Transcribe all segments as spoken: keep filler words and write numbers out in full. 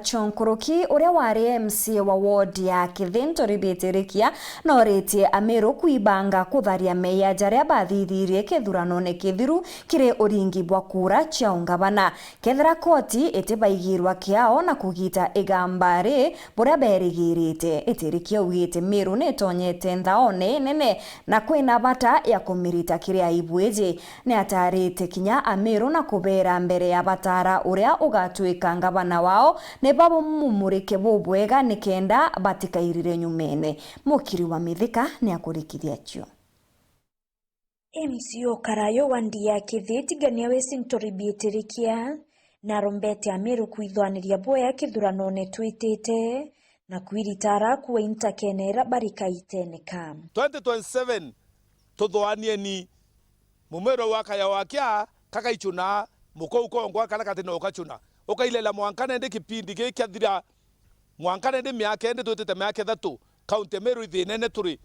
Chonkuruki, uria wari M C A wa ward ya Kithinto Ribitirikia, noritie Amiru kwibanga kutharia meeyia jaria bathithirie kithuranone kithiru kiri uringi bwa kura cia ungavana. Kethira koti itibaigirwa kiao na kugita igamba ri buria berigirite, Itirikia augite Miru nitonyete nthaone inene na kwina bata ya kumirita kiri aibu iji. Niatarite kinya Amiru na kubeera mbere ya bataara uria ugatwika ngavana wao, ni bamumumurike bubwega nikenda batikairire nyumene. Mukiri wa Mithika niakurikithia cio. M C A o karayo wa Ndia Kithiti Gania Wesinto Ribitirikia narombete Amiru kwithwaniria bwea kithuranone twitite na kwiritaara kuwa intakene ira barikaiteneka. Twenty twenty-seven, tuthwanieni. Mumero wa kaya wa kia kakaichuna, mukou kongwa kana kati no ukachuna. Ukailela mwanka nende kipindi giki kiathira, mwanka nende miaka indi twitite miaka ithatu, kaunti ya Meru ithinene turi.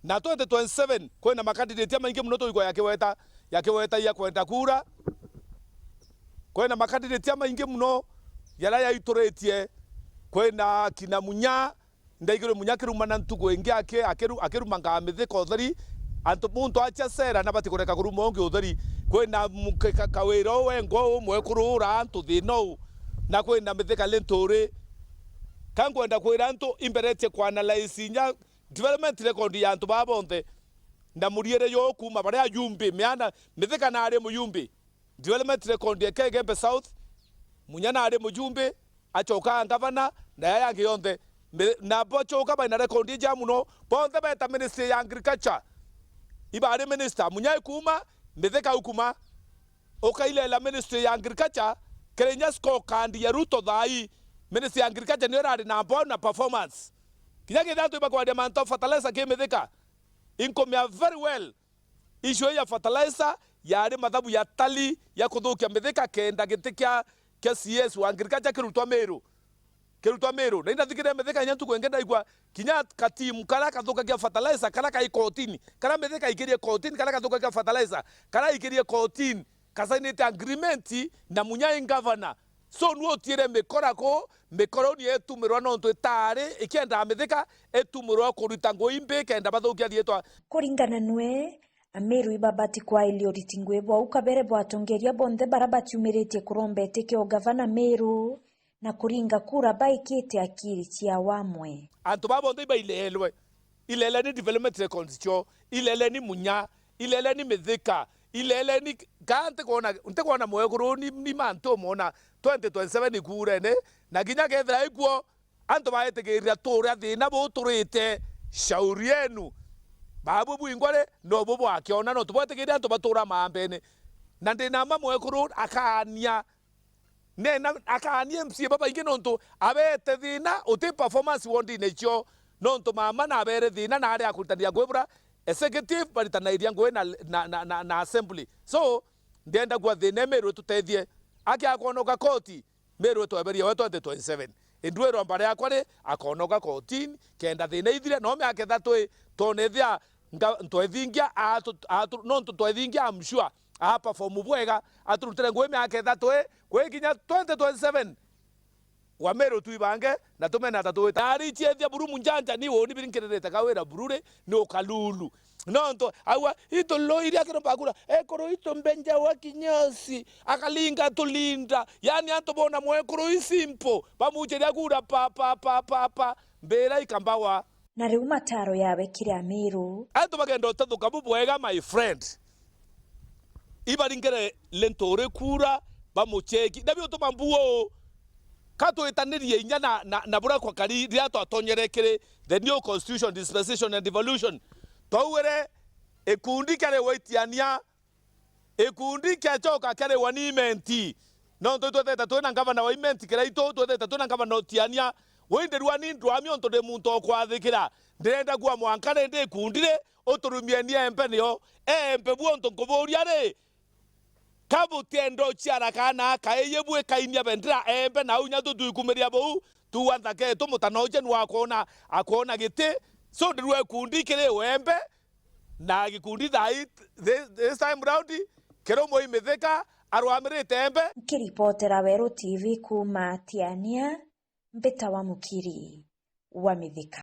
Na twenty twenty-seven, kwina makandidate amaingi muno tuigwa yakiweta, yakiweta ya kwenda kura. Kwina makandidate amaingi muno yara yaituritie, kwina kina Munya, Ndaigirwe Munya akirumana ntuku ingi aki-, akiru-, akirumangaa Mithika utheri. Antu muntu acha sera na batikureka kuruma ungi utheri. Kwina mu-, ka-, ka-, kawira uu wengwa uu mwekuru ura antu thina uu. Na kwina Mithika Linturi. Ka nkwenda kwira antu imberetie kuanalyze inya development record ya antu baa bonthe. Na muriire yo kuuma baria ajumbe, miana, Mithika naari mujumbe. Development record ya Igembe South, Munya naari mujumbe, acoka ngavana, na yaya yangi yonthe. Mi-, na bacoka baina record ija muno, bonthe beta ministry ya agriculture. Ibari minister, Munya ikuma, Mithika ukuma. Ukailela ministry ya agriculture, kiri inya scorecard ya Ruto thaa ii, ministry ya agriculture niyo irari namba one na performance. Kinya kethira antu ibakwaria mantu a fertilizer ki Mithika, inkumia very well. Issue ya fertilizer yaari mathabu ya tali ya kuthukia Mithika kenda giti kia, kia C S wa agriculture kirutwa Meru. Kirutwa Meru. Na indathikire Mithika inya ntuku ingi ndaigua kinya ka team karia kathukagia fertilizer, karia kai kotini, karia Mithika aikirie kotini, karia kathukagia fertilizer, karia aikirie kotini, kasainite agreement na Munya i governor. So, nu utiire mikora ku, mikora uu ni itumirwa nontu itaari ikiendaa Mithika, itumirwa kuruta ngui mbi kenda bathukia riitwa. Kuringana nwe, Amiru ibabati kwailia uriti ngui bwau kabere bwa atongeria bonthe bara batiumiritie kuromba iti kia ugavana Miru na kuringa kura baikite akiri cia wamwe. Antu baa bonthe ibaileelwe. Ileleni development records cio, ileleni Munya, ileleni Mithika, ileleni, ka ntikwona, ntikwona mwekuru ni, ni mantu umwona twenty twenty-seven ikuurene, na kinya kethira ikuo, antu baetigirira turia thina buu turite, shauri yenu. Babu bwingwa ri, nobu bwakiona, nontu bwetigirire antu batura maambene. Na ndina mma mwekuru akaania Nena akaania M C A babaingi nontu abeete thina, uti performance wondine cio, nontu mama nabeere thina na ari akuritaniria ngui bura executive baritanairia ngui na, na, na, na, na assembly. So, ndienda kuga thina Meru itutethie. Aki akwonoka koti, Meru itweberia we twenty twenty-seven. Indwirwa mbare yakwa ri, akonoka kotini, kenda thina ithire, no miaka ithatu i, twone ethia nga-, ntwethingia, atu-, atu-, nontu twethingia, I'm sure, a perform bwega, aturutire ngui miaka ithatu i, kwi kinya twenty twenty-seven, wa Meru twibange, na tumene ata tuwita. Ari chiethia buru munjanja ni woni biri nkiririte kawira buru ri, ni ukalulu. Nontu, aua, itu loi ria kiromba kura, ekuru itu mbenja wa kinyosi, akalinga tulinda. Yani antu bona mwekuru i simple, bamuchiria kura pa, pa, pa, pa, pa, mbira ikambawa. Na riu mataro yawe kiri Amiru. Antu bagenda utethuka bubwega, my friend. Ibaringire Linturi kura, bamucheki. Na biutuma mbuo, ka twitanirie inya na, na, na buria kwakari riria twatonyere kiri the new constitution, dispensation and devolution. Twaugire ikundi kiari waitiania, ikundi kiachoka kiari wa ni Imenti. Nontu twethete twina ngavana wa Imenti kiraitu, twethete twina ngavana utiania. Windi rua ni ndwami untu ndi muntu o kwathikira. Ndirenda kuwa mwanka rindi ikundi ri, uturumieni empe nio. Empe bu untu nkuburia ri, ka butienda uciara kaana kaiji bwikainia bendera empe na au inya tutwikumiria buu, tuwa nthaka yetu mutana uje nu akwona, akwona giti. So ndirua ikundi kiri wembe, na gikundi thaa ii, thi-, this time round, kirumwe i Mithika, arugamirite embe. Nkiripotera Weru T V kuuma Tiania, mbita wa Mukiri wa Mithika.